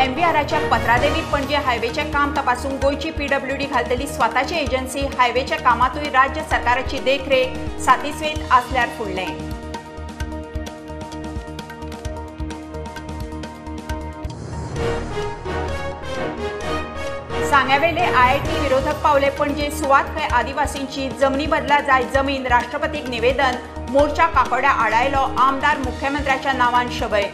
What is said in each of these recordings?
एमव्हीआराच्या पत्रादेवी पणजे हायवेचें काम तपासूंक गोंयची पीडब्ल्यूडी घालतली स्वताची एजन्सी. हायवेच्या कामांतूय राज्य सरकाराची देखरेख सातिस्वेत आसल्यार फुडलें. सांग्यावेले आयआयटी विरोधक पावले पणजे. सुवात खंय आदिवासींची, जमनी बदला जाय जमीन. राष्ट्रपतीक निवेदन. मोर्चा काकोड्या आडायलो. आमदार मुख्यमंत्र्याच्या नांवान शबय.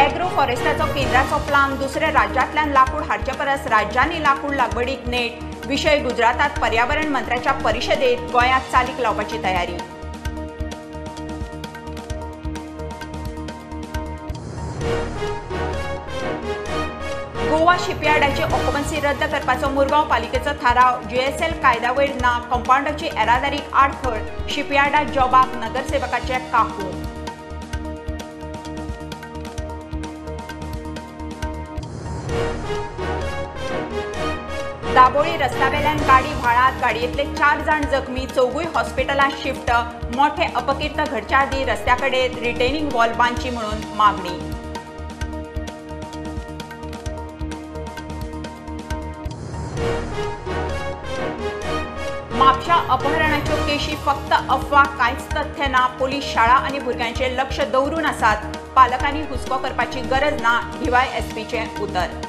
एग्रो फॉरेस्टाचो केंद्राचो प्लान. दुसऱ्या राज्यांतल्यान लाकूड हाडचे परस राज्यांनी लाकूड लागवडीक नेट. विशय गुजरातात पर्यावरण मंत्र्याच्या परिशदेत गोंयांत चालीक लावपाची तयारी. गोवा शिपयार्डाची ऑक्युपन्सी रद्द करपाचो मुरगांव पालिकेचो थाराव. जीएसएल कायद्यावयर ना. कंपाऊंडाची येरादारीक आडखळ. शिपयार्डात जॉबाक नगरसेवकाचे काकू. दाबोळी रस्त्यावेल्यान गाडी व्हाळात. गाडयेंतले 4 जाण जखमी, चौगूय हॉस्पिटलांत शिफ्ट. मोठे अपकीर्त घडच्या आदीं रस्त्या कडेन रिटेनिंग वॉल बांदची म्हणून मागणी. म्हापशा अपहरणाच्यो केशी फक्त अफवा, कांयच तथ्य ना. पोलीस शाळा आनी भुरग्यांचेर लक्ष दवरून आसात. पालकांनी हुस्को करपाची गरज ना. डीवायएसपीचें उतर.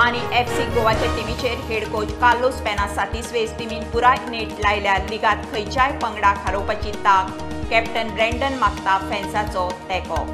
आनी एफसी गोवाच्या टिमीचेर हेड कोच कार्लोस पेना सातिस्वेज. टिमीन पुराय नेट लायल्यार लिगांत खंयच्याय पंगडाक हारोवपाची तांक. कॅप्टन ब्रँडन मागता फॅन्साचो तेंको.